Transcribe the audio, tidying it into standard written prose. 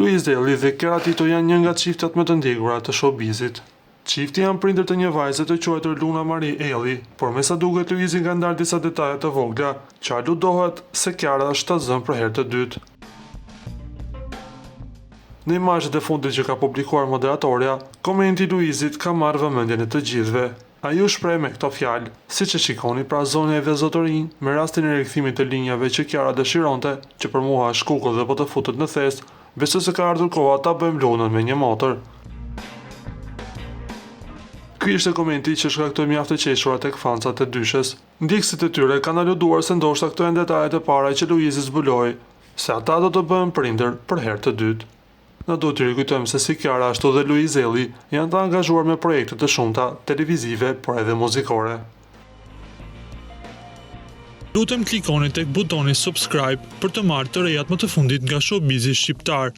Luiz Ejlli dhe Kiara Tito janë një nga çiftet më të ndjekura të showbizit. Çifti janë prindër të një vajze të quajtur Luna Marie Ejlli, por me sa duket Luizi ka ndarë disa detaje të vogla që aludohet se Kiara është shtatzënë për herë të dytë. Në imazhet e fundit që ka publikuar moderatorja, komenti i Luizit ka marrë vëmendjen e të gjithëve. Ai u shpreh me këto fjalë, Siç e shikoni pra zonja dhe zotërinj, me rastin e rikthimit të linjave që Kiara dëshironte, që për mua është kukull dhe po të futet në thes, besoj se ka ardhur koha ta bëjmë Lunën me një motër. Ky ishte komenti që shkaktoi mjaft të qeshura tek fansat e dyshes. Ndjekësit e tyre kanë aluduar se ndoshta këto janë detajet e para që Luizi zbuloi se ata do të bëhen prindër për herë të dytë. Na duhet t'ju rikujtojmë se si Kiara ashtu dhe Luiz Ejlli janë të angazhuar me projekte të shumta televizive por edhe muzikore. Lutem klikoni tek butoni subscribe për të marrë të rejat më të fundit nga showbizi shqiptar.